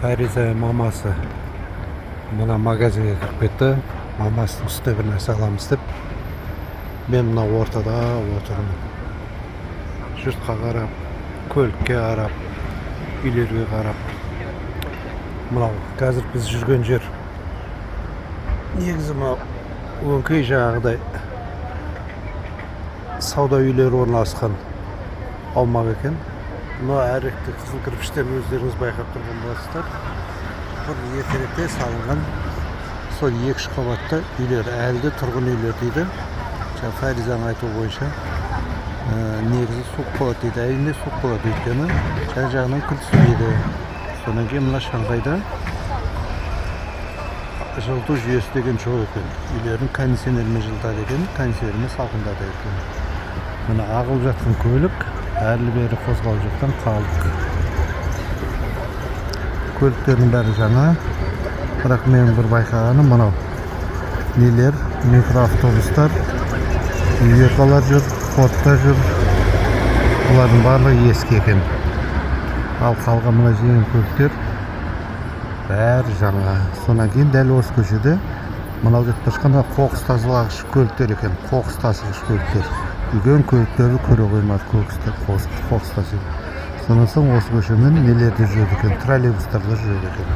Фариза мамасы мына магазинге кіріп кетті, мамасының үстіне бір нәрсе аламыз деп. Мен мына ортада отырмын, жұртқа қарап, көлікке қарап, үйлерге қарап. Мынау қазір біз жүрген жер негізі мынау өңкей жаңағыдай сауда үйлері орналасқан аумақ екен. Мына әріректе қызыл кірпіштерін өздеріңіз байқап тұрған боласыздар. Бұрын ертеректе салынған сол екі үш қабатты үйлер, әлі де тұрғын үйлер дейді. Жаңа Фаризаның айтуы бойынша, негізі суық болады дейді. Әрине, суық болады, өйткені жан жағынан күл түспейді. Содан кейін мына Шанхайда жылыту жүйесі деген жоқ екен. Үйлерін кондиционермен жылытады екен, кондиционермен салқындатады екен. Мына ағылып жатқан көлік, әрлі бері қозғалып жатқан халық. Көліктердің бәрі жаңа, бірақ менің бір байқағаным, мынау нелер, микроавтобустар, Ивеколар жүр, Фордтар жүр, бұлардың барлығы ескі екен. Ал қалған мына жеңіл көліктер бәрі жаңа. Содан кейін дәл осы көшеде мынау кетіп бара жатқан қоқыс тазалағыш көліктер екен. Қоқыс тасығыш көліктер. Үлкен көліктерді көре қоймадық, қоқыс тасиды. Содан соң осы көшемен нелер де жүреді екен, троллейбустар да жүреді екен.